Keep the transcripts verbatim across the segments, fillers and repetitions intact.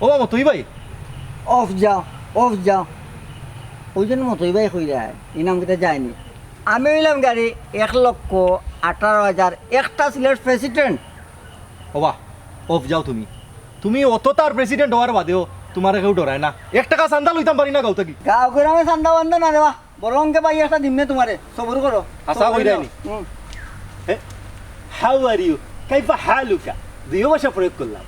ও মতই ভাই। অফ যাও, অফ যাও। ওই জন্য মতই ভাই কইরা, এই নাম কিতা যায়নি। আমি অইলাম গাড়ি এক লক্ষ আঠারো হাজার একটা সিলেট প্রেসিডেন্ট। ওবা, অফ যাও তুমি। তুমি অত তার প্রেসিডেন্ট হওয়ার বাদেও তুমারে কেউ ডরায় না। এক টাকা চান্দা লইতাম পারি না গাঁও থাকি। গাঁও গ্রামে চান্দা বান্দা না দেওয়া। বড় অঙ্কে ভাই একটা দিমনে তুমারে, সবুর করো। হাছা কইরায় নি? হুম। হে? How are you? কাইফা হালুকা? দুইও ভাষা প্রয়োগ করলাম।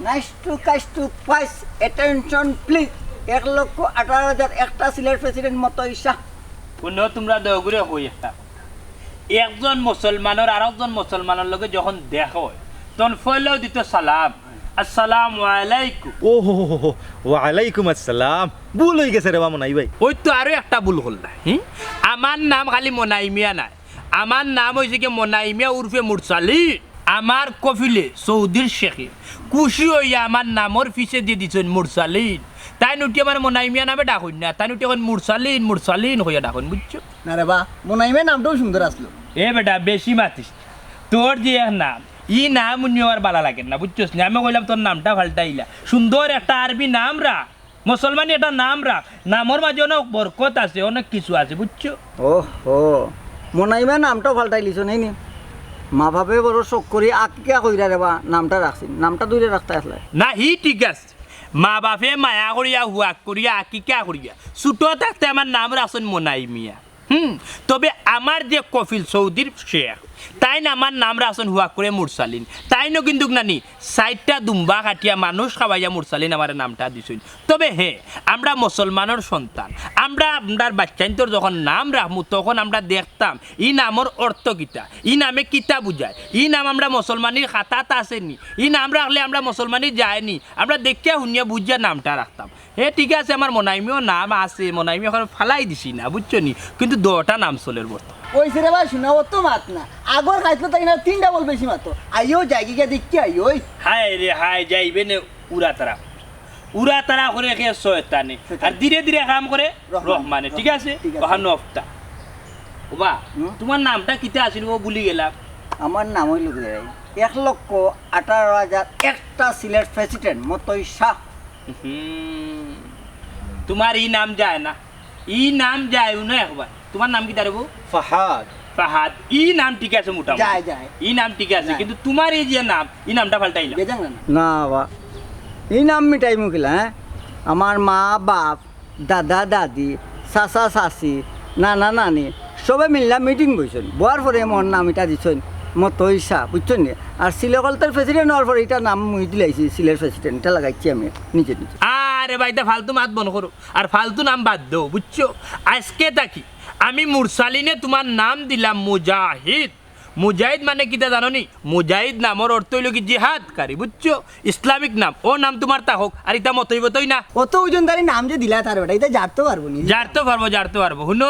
Nice to, কাইস to, পাইস, attention please। এক লক্ষ আঠারো হাজার একটা সিলেট প্রেসিডেন্ট মতই শাহ। হুনো তুমরা দয়া করি কই একটা। একজন মুসলমানর আরকজন মুসলমানর লগে যখন দেখা অয়, তখন পয়লাউ দিত সালাম, "আসসালামু আলাইকুম।" ও হো হো হো, ওয়ালাইকুম আসসালাম। ভুল অইগেছে রে বা মনাই ভাই। ওই তো আরো একটা ভুল করলা, হুম? আমার নাম খালি মনাই মিয়া নায়, আমার নাম অইছে কি মনাই মিয়া উরফে মুরসালিন। আমার কফিলে সৌদির শেখে খুশি অইয়া আমার নামর পিছে দিয়া দিছইন মুরসালিন। তাইন উঠি আমার মনাই মিয়া নামে ডাকইন না, তাইন উঠি কইন মুরসালিন, মুরসালিন কইয়া ডাকইন, বুঝছো? না রে বা, মনাই মিয়া নামটাও সুন্দর আছলো। এ বেটা, বেশি মাতিস না। তোর যে এক নাম, ই নাম হুনিয়া আমার বালা লাগের না, বুঝছস নি? আমি কইলাম তোর নামটা পাল্টাইলা, সুন্দর একটা আরবি নাম রাখ, মুসলমানি একটা নাম রাখ, নামর মাঝে অনেক বরকত আছে, অনেক কিছু আছে, বুঝছো? ওহো, মনাই মিয়া নামটাও পাল্টাইলিছো নায় নি? মা বাপে বড় শখ করি আকিকা কইরা রে বা নামটা রাখছইন, নামটা ধইরা রাখতা আছলা। না, হি ঠিক আছে, মা বাপে মায়া করিয়া, হুয়াক করিয়া, আকিকা করিয়া, ছোট থাকতে আমার নাম রাখছইন মনাই মিয়া। হুম, তবে আমার যে কফিল সৌদির শেখ, তাইন আমার নাম রাখছইন হুয়াক করি মুরসালিন। তাইনও কিন্তুক নানি চাইরটা দুম্বা কাটিয়া মানুষ খাওয়াইয়া মুরসালিন আমারে নামটা দিছইন। তবে হে, আমরা মুসলমানর সন্তান, আমরা আমরার বাচ্চাইন্তর যখন নাম রাখমু, তখন আমরা দেখতাম ই নামর অর্থ কিতা, ই নামে কিতা বুঝায়, ই নাম আমরা মুসলমানির খাতাত আছে নি, ই নাম রাখলে আমরা মুসলমানি যায় নি, আমরা দেখিয়া হুনিয়া বুঝিয়া নামটা রাখতাম। হে, ঠিক আছে, আমার মনাইমিও নাম আছে, মনাইমি অখন ফালাই দিছি না, বুঝছো নি? কিন্তু দুইটা নাম চলের বর্তমান। ওই রে ভাই, শোনা, অত মাত না। আগর খাইছিল তাই না, তিন ডাবল বেশি মাতো। আইও, যাইগি গিয়া দেখি আইও, ওই। হায় রে হায়, যাইবে নে উড়াতাড়া। উড়াতাড়া করে খে শয়তানে। শয়তানে। আর ধীরে ধীরে কাম করে রহমানে। রহমানে, ঠিক আছে? ঠিক আছে। ওহান নফতা। ওবা, হুম? তুমার নামটা কিতা আছিল, ও ভুলি গেলাম। আমার নাম অইল গিয়া এক লক্ষ আঠারো হাজার একটা সিলেট প্রেসিডেন্ট মতই শাহ। হুম। তুমার ই নাম যায় না, ই নাম যায় না একবার। তুমার নাম কিতা রে বা? ফাহাদ। ফাহাদ, ই নাম ঠিক আছে মোটামুটি। যায়, যায়। ই নাম ঠিক আছে, যায়। কিন্তু তুমার ই যে নাম, ই নামটা পাল্টাইলাও। বেজাং না, না। না বা, ই নাম মিটাইমু কিলা, হ্যাঁ? আমার মা বাপ, দাদা দাদি, চাচা চাচি, নানা নানি, সবে মিল্লা মিটিং বইছইন। বওয়ার পরে মোর নাম ইটা দিছইন মতই শাহ, বুঝছইন নি? আর সিলেকলতার প্রেসিডেন্ট অওয়ার পরে ইটা নাম মুই দিলাইছি, সিলেট প্রেসিডেন্ট, ইটা লাগাইছি আমি নিজে নিজে। আরে ভাই, ইতা ফালতু মাত বন্ধ করো, আর ফালতু নাম বাদ দেও, বুঝছো? আইজকে থাকি আমি মুরসালিনে তুমার নাম দিলাম মুজাহিদ। মুজাহিদ মানে কিতা জানো নি? মুজাহিদ নামর অর্থ অইল কি জিহাদকারী, বুঝছো? ইসলামিক নাম। ও নাম তুমার থাকউক, আর ইতা মতই বতই না। অত ওজনদারি নাম যে দিলা তার বেটা, ইতা জারতো পারবো নি? জারতো পারবো, জারতো পারবো। হুনো,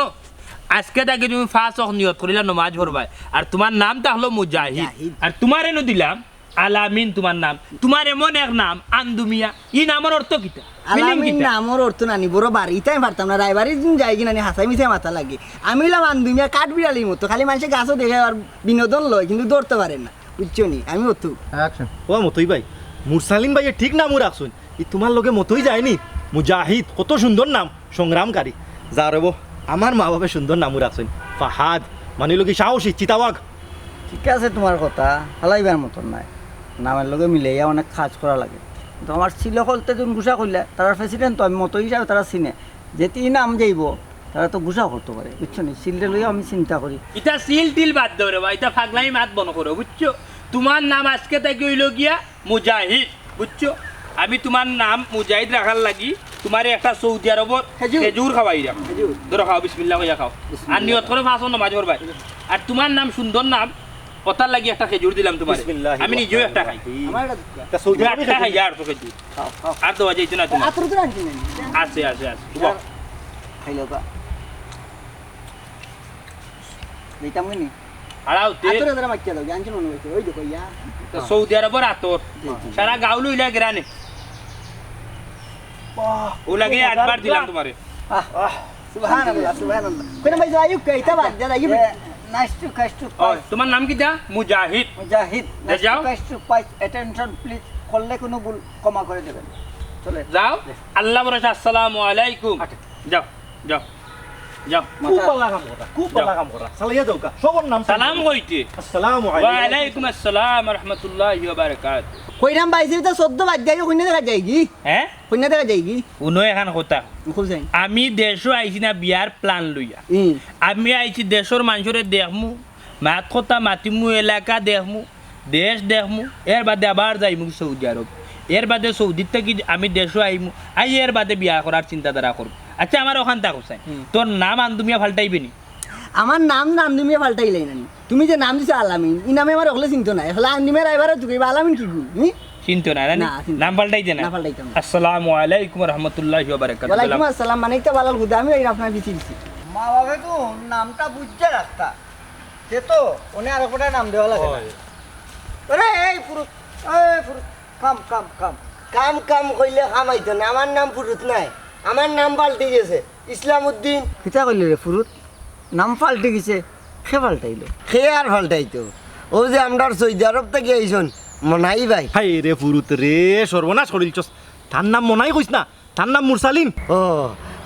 আইজকে থাকি তুমি পাঁচ ওয়াক্ত নিয়ত করিলা নমাজ পড়বায়, আর তুমার নাম থাকলো মুজাহিদ। মুজাহিদ। আর তুমারে নু দিলাম আলামিন তুমার নাম। তুমার এমন এক নাম, আন্দুমিয়া। ই নামর অর্থ কিতা? Meaning আলামিন কিতা? নামর অর্থ নানি, বড় বাড়ি, ইতা আমি পারতাম না। রায়বাড়ির দিন যাইগি নানি, হাছাই মিছাই মাতা লাগে। আমি অইলাম আন্দুমিয়া, কাঠবিড়ালির মতো। খালি মানষে গাছো দেখে আর বিনোদন লয়, কিন্তু ধরতো পারে না। বুঝছো নি? আমি অতু। Action। ও মতই ভাই, মুরসালিন ভাইয়ে ঠিক নামউ রাখছইন। ই তুমার লগে মতই যায় নি? মুজাহিদ, কত সুন্দর নাম, সংগ্রামকারী। যা রে বা, আমার মা বাপে সুন্দর নামউ রাখছইন। ফাহাদ, মানে অইল কি সাহসী, চিতাবাঘ। ঠিক আছে, তুমার কথা হালাইবার মতন নায়। নামের লগে মিলাইয়া অনেক কাজ করা লাগে। কিন্তু আমার সিলেকলতে যেন গুসা কইলা, তারার প্রেসিডেন্ট তো আমি মতই হিসাবে তারা চিনে। যেতি নাম যাইবো, তারা তো গুসা করতো পারে, বুঝছো নি? সিলটা লইয়া আমি চিন্তা করি। ইতা সিল টিল বাদ দেও রে বা, ইতা ফাগলামি মাত বন্ধ করো, বুঝছো? তুমার নাম আইজকে থাকি অইল গিয়া মুজাহিদ, বুঝছো? আমি তুমার নাম মুজাহিদ রাখার লাগি তুমারে একটা সৌদি আরবর খেজুর। খেজুর খাওয়াইরাম। খেজুর। ধরো খাও, বিসমিল্লাহ কইয়া খাও। বিসমিল্লাহ। আর নিয়ত করো পাঁচ ওয়াক্ত নমাজ পড়বায়। আর তুমার নাম সুন্দর নাম, অতার লাগি একটা খেজুর দিলাম তুমারে। বিসমিল্লাহির আমি নিজেও একটা খাই। রহমানির রহিম। তা সৌদি আরবে একটা খাই, খেজুর। আর তো খেজুর। খাও, খাও। আর দেওয়া যাইতো না তুমার। আতর তো আনছি না। আছে, আছে, আছে। খাইলো তো। দিতাম নি? হারাও তে। আতরে ধরে মাখিয়া দাও, জানছো মনে অইছে, ওই দেখো ইয়া। তো সৌদি আরবর আতর। জি, জি। সারা গাউ লইলা গেরানে। বাহ, ও লাগে খুব আটবার মজার দিলাম ঘ্রাণ। তুমারে। আহ, আহ, সুবহানাল্লাহ, সুবহানাল্লাহ। কোন ভাই যাই হোক, এটা বাদ দেন, আগে এ, nice to, nice to, ওই, তোমার নাম কিতা? মুজাহিদ। মুজাহিদ, দে nice to, যাও। Nice to, পাইস, attention please, করলে কোনো ভুল ক্ষমা করে দেবেন। যাও, আল্লাহ ভরসা, আসসালামু আলাইকুম। আচ্ছা। যাও, যাও, যাও। খুব ভালা কাম কররা, খুব ভালা কাম কররা। চালাইয়া দেউক্কা, সবর নাম সালাম কইতে। আসসালামু আলাইকুম। ওয়ালাইকুম আসসালাম ওয়া রাহমাতুল্লাহি ওয়া বারাকাতুহু। কইরাম ভাই, যেটা চৌদ্দ বাদ যাই, কইনা দেখা যায়গি? হ্যাঁ? কইনা দেখা যায়গি? হুনো এখান কথা। খুব যাই। আমি দেশো আইছি না বিয়ার plan লইয়া। হুম। আমি আইছি দেশর মানষরে দেখমু, মাত কথা মাতিমু, এলাকা দেখমু, দেশ দেখমু, এর বাদে আবার যাইমু সৌদি আরব। এর বাদে সৌদির থাকি আমি দেশো আইমু, আই এর বাদে বিয়া করার চিন্তাধারা করমু। আচ্ছা, আমার ওখান থাকো চাই। হুম। তোর নাম আন্দুমিয়া ফাল্টাইবে নি? আমার নাম আন্দুমিয়া ফাল্টাইলাই না নি। তুমি যে নাম দিছো আলামিন, ই নামে আমার অকলে চিনতো না। এখন আন্দুমিয়া রাইবারে তুই বা আলামিন কি গুণ? হুম? চিনতো না, না নি? না, চিনতো নাম না। ফাল্টাইতে না? না ফাল্টাইতাম না। আসসালামু আলাইকুম ওয়া রাহমাতুল্লাহি ওয়া বারাকাতুহু। ওয়ালাইকুম আসসালাম, মানে ইতা বালাল হুদা, আমি আপনার পিছে পিছে। মা বাবা তো নামটা বুঝছে রাস্তা। সে তো, ওনে আরো কটা নাম দেওয়া লাগে না। ওই। আরে, এই ফুরুত, এই ফুরুত, কাম, কাম, কাম। কাম, কাম কইলে কাম আইতো না। আমার নাম ফুরুত নায়, আমার নাম পাল্টি গেছে, ইসলাম উদ্দিন। কিতা কইলে রে ফুরুত? নাম পাল্টি গেছে, কে পাল্টাইলো? কে আর পাল্টাইতো? ও যে আমরার সৌদি আরব থাকি আইছন, মনাই ভাই। হায় রে ফুরুত রে, সর্বনাশ করিলছস। তার নাম মনাই কইস না, তার নাম মুরসালিন। ও,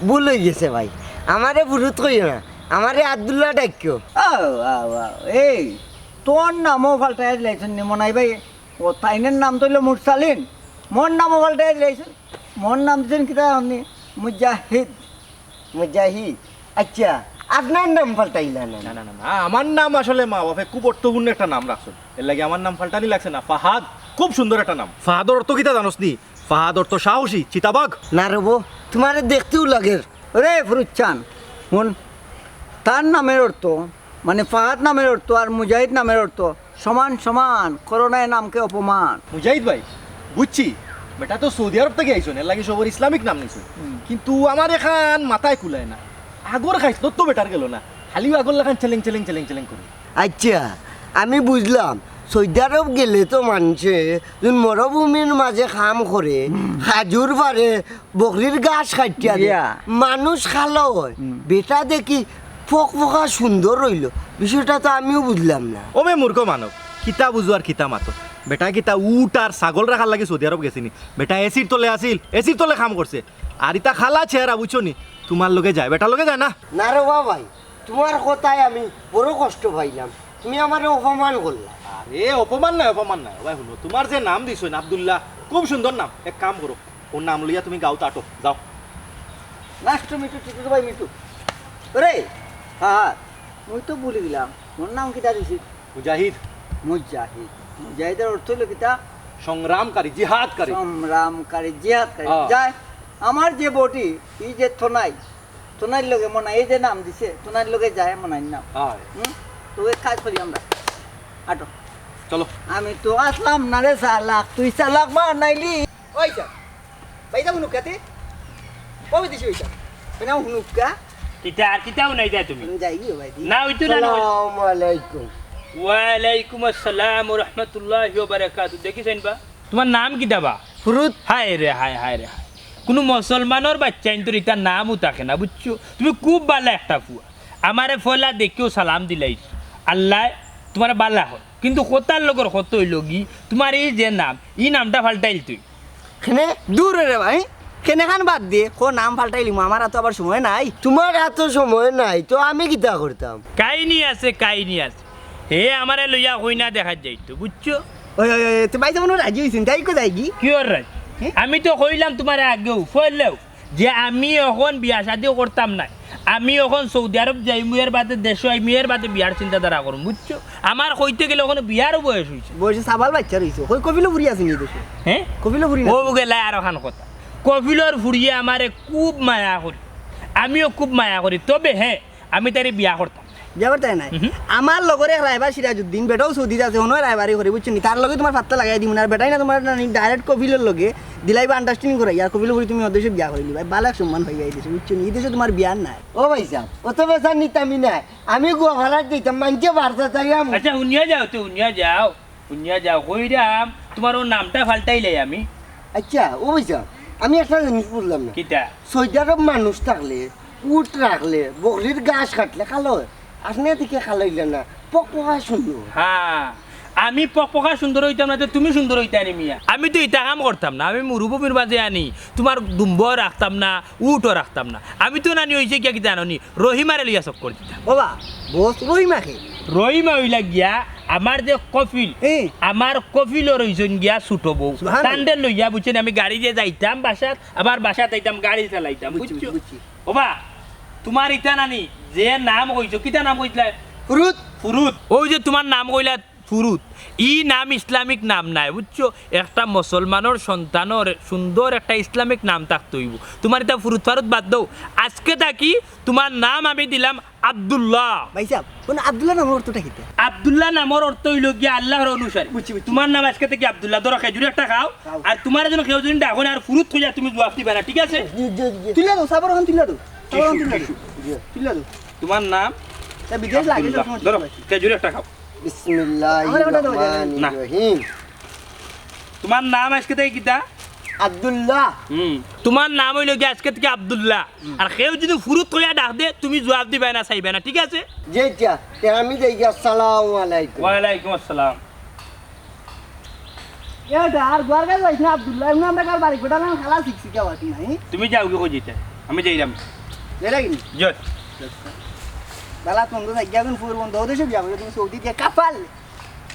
ভুল অই গেছে ভাই, আমারে ফুরুত কইও না, আমারে আব্দুল্লাহ ডাকিও। আও, আও, আও, এই, তোর নামও পাল্টাইয়া দিলাইছন নি মনাই ভাই? ও, তাইনের নাম তো অইলো মুরসালিন, মোর নামও পাল্টাইয়া দিলাইছন। মোর নাম দিছন কিতা আপনি? মুজাহিদ। মুজাহিদ? আচ্ছা, আপনার নাম পাল্টাইলা না? না, না, না, না, আমার নাম আসলে মা বাপে খুব অর্থপূর্ণ একটা নাম রাখছন, এর লাগি আমার নাম পাল্টানি লাগছে না। ফাহাদ, খুব সুন্দর একটা নাম। ফাহাদর অর্থ কিতা জানোস নি? ফাহাদ অর্থ সাহসী, চিতাবাঘ। না রে বো, তোমারে দেখতেও লাগের। ওরে ফুরুচ্চান, হুন, তার নামের অর্থ, মানে ফাহাদ নামের অর্থ আর মুজাহিদ নামের অর্থ সমান সমান, করো না এ নামকে অপমান। মুজাহিদ ভাই, বুঝছি, বেটা তো সৌদি আরব থাকি আইছন, এর লাগি সবর ইসলামিক নাম নিছন। হুম। কিন্তু আমার এখান মাথায় কুলায় না, আগর খাইছলত তো বেটার গেল না, খালিও আগর লাখান চেলেং চেলেং চেলেং চেলেং করে। আচ্ছা, আমি বুঝলাম, সৌদি আরব গেলে তো মানষে যখন মরুভূমির মাঝে কাম করে, হুম। খাজুর পারে, বকরির ঘাস কাটিয়া দেয়, ইয়া। মানুষ কালো হয়। হুম। বেটা দেখি ফকফকা সুন্দর অইলো, বিষয়টা তো আমিও বুঝলাম না। ও বে মূর্খ মানব, কিতা বুঝো আর কিতা মাতো? বেটা কিতা উট আর ছাগল রাখার লাগি সৌদি আরব গেছে নি? বেটা এসির তলে আছিল, এসির তলে কাম করছে। আর ইতা কালা চেহারা, বুঝছো নি? তোমার লগে যায়, বেটার লগে যায় না। না রে বা ভাই, তোমার কথায় আমি বড় কষ্ট পাইলাম, তুমি আমারে অপমান করলা। আরে অপমান নায়, অপমান নায়। ও ভাই হুনো, তোমার যে নাম দিছইন আব্দুল্লাহ, খুব সুন্দর নাম। এক কাম করো, ওর নাম লইয়া তুমি গাঁওত আটো, যাও। Nice to meet you, Titu ভাই মিঠু। ওরে, হ্যাঁ, হ্যাঁ, মুই তো ভুলি গেলাম, মোর নাম কিতা দিছি? মুজাহিদ। মুজাহিদ। মুজাহিদর অর্থ অইলো কিতা? সংগ্রামকারী, জিহাদকারী। সংগ্রামকারী, জিহাদকারী। হ্যাঁ। যায়, আমার যে বডি, ই যে থনাই, থনাইর লগে মনাই, এই যে নাম দিছে, থনাইর লগে যায় মনাইর নাম। হ্যাঁ। হুম? তো এক কাজ করি আমরা, আটো। চলো। আমি তো আসলাম না রে চালাক, তুই চালাক বানাইলি। ওই যা, ভাই যা হুনুকা তে। ও বিদেশি ভাই যা। ভাই না হুনুকা। কিতা আর কিতা হুনাই যায় তুমি? আমি যাই গিয়ে ভাই দি। না, ওই তো না, না, ওই তো। আসসালামু আলাইকুম। ওয়ালাইকুম আসসালাম ওয়া রাহমাতুল্লাহি ওয়া বারাকাতুহু। দেখি চাইন বা? তোমার নাম কিতা বা? ফুরুত। হায় রে, হায়, হায় রে, হায়। কুনু মুসলমানর বাইচ্চাইন্তর ইতা নামও থাকে না, বুঝছো? তুমি খুব বালা একটা ফুয়া। আমারে ফয়লা দেখিও সালাম দিলাইছ। আল্লায় তোমারে বালা কর। কিন্তু কথার লগর কথা অইলো গি, তোমার এই যে নাম, ই নামটা ফাল্টাইল তুই। কেনে? দূর রে ভাই, কেনে খান বাদ দে, কো নাম ফাল্টাইলিমু, আমার আতো আবার সময় নাই। তোমার আতো সময় নাই, তো আমি কিতা করতাম? কাহিনী আছে, কাহিনী আছে। হে আমারে লইয়া কইনা দেখাত যাইতো, বুঝছো? ওই, ওই, ওই, তো ভাই যেমন রাজি হইছেন, তাই কোথায় কি? কিওর রাজি? হ্যাঁ? আমি তো কইলাম তোমারে আগেও, ফয়লাও, যে আমি অখন বিয়া শাদিও করতাম নায়। আমি অখন সৌদি আরব যাইমু, এর বাদে দেশো আইমু, এর বাদে বিয়ার চিন্তাধারা করমু, বুঝছো? আমার কইতে গেলে অখনো বিয়ারও বয়স হইছে। বয়সে সাবাল বাইচ্চা রইছে। কই কফিলর ফুড়ি আছে নি দেশো? হ্যাঁ? কফিলর ফুড়ি না? ও গেলা আর অখান কথা। কফিলর ফুড়িয়ে আমারে খুব মায়া করি, আমিও খুব মায়া করি। তবে হ্যাঁ, আমি তারে বিয়া করতাম। বিয়া করতায় নায়? হুম। আমার লগর এক রায়বার সিরাজউদ্দিন, বেটাও সৌদিত আছে, অনো রায়বারি করে, বুঝছো নি? তার লগে তোমার পাত্তা লাগাই দিমু না, আর বেটায় না তোমার না নি direct কফিলর লগে দিলাইবা understanding করাইয়া, আর কফিলর ফুড়ি তুমি অউ দেশো বিয়া করিলিবায়, বালা সম্মান পাইবায় ই দেশো, বুঝছো নি? ই দেশো তোমার বিয়া নাই। ও ভাইসাব, অত বেজার নিতাম নি না, আমি গুয়াহারাত যাইতাম, মানষে বার্তা চাইয়া। আচ্ছা, হুনিয়া যাও তে, হুনিয়া যাও, হুনিয়া যাও, কইরাম, তোমার অউ নামটা ফাল্টাইলাই আমি। আচ্ছা, ও ভাইসাব, আমি একটা জিনিস বুঝলাম না। কিতা? সৌদি আরব মানুষ থাকলে, উট রাখলে, বকরির ঘাস কাটলে কালো অয়। আপনে দেখি কালো অইলা না, পকপকা সুন্দর। হ্যাঁ, আমি পকপকা সুন্দর অইতাম না, তে তুমি সুন্দর অইতায় নি মিয়া? আমি তো ইতা কাম করতাম না, আমি মরুভূমির মাঝে আনি তুমার দুম্বও রাখতাম না, উটও রাখতাম না। আমি তো নানি অইছে কিয়া কিতা জানো নি? রহিমারে লইয়া চক্কর দিতাম। ওবা, বস, রহিমা কে? রহিমা অইলা গিয়া আমার যে কফিল, এ। আমার কফিলর অইছইন গিয়া ছোট বউ। সুবহানাল্লাহ। তানরে লইয়া বুঝছো নি, আমি গাড়ি দিয়া যাইতাম বাসাত, আবার বাসাত আইতাম, গাড়ি চালাইতাম, বুঝছি, বুঝছো? বুঝছি। ওবা, তুমার ইতা নানি, যে নাম কইছো, কিতা নাম কইছলায়? ফুরুত। ফুরুত। অউ যে তুমার নাম কইলা ফুরুত, ই নাম ইসলামিক নাম নায়, বুঝছো? একটা মুসলমানর সন্তানর সুন্দর একটা ইসলামিক নাম থাকতে অইবো। তুমার ইতা ফুরুত ফারুত বাদ দেও, আজকে থাকি তুমার নাম আমি দিলাম আব্দুল্লাহ। ভাইসাব, অখন আব্দুল্লাহ নামর অর্থটা কিতা? আব্দুল্লাহ নামর অর্থ অইলো গিয়া আল্লাহর অনুসারী। বুঝছি, বুঝছি। তুমার নাম আজকে থাকি আব্দুল্লাহ। ধরো, খেজুর একটা খাও, খাও। আর তুমারে যেন কেউ যদি ডাকইন আর ফুরুত কইয়া তুমি জুয়াপ দিবায় না, ঠিক আছে? জি, জি, জি। তুইলা দেও, সাবর অখন তুইলা দেও। সাবর অখন তুইলা দেও। Tissue, tissue. জি। তুইলা দেও। তুমার নাম? তা বিদেশ লাগে, আব্দুল্লাহ। সব সময় ধরো, আছে। খেজুর একটা খাও। বিসমিল্লাহির আমার একটা দেওয়া যায় না। রহমানির না। রহিম। তুমার নাম আজকে থাকি কিতা? আব্দুল্লাহ। হুম। তুমার নাম অইলো গিয়া আজকে থাকি আব্দুল্লাহ। হুম। আর কেউ যদি ফুরুত কইয়া ডাক দে, তুমি জুয়াপ দিবায় না, চাইবায় না, ঠিক আছে? জি, জি। তে আমি যাই গিয়া, আসসালামু আলাইকুম। ওয়ালাইকুম আসসালাম। এটা আর গুয়ার গাছ যাইস না, আব্দুল্লাহ। এমনি আমরা কার বাড়ি কোটা না, খালা শিখছি কেউ আর কি নাই। তুমি যাও গি কই যাইতায়? আমি যাইরাম। বেলা কিনি? জয়। বালা বন্ধ থাকি, এখন ফুল বন্ধ হতে সব যাবো, তুমি সৌদি দিয়ে কাপাল।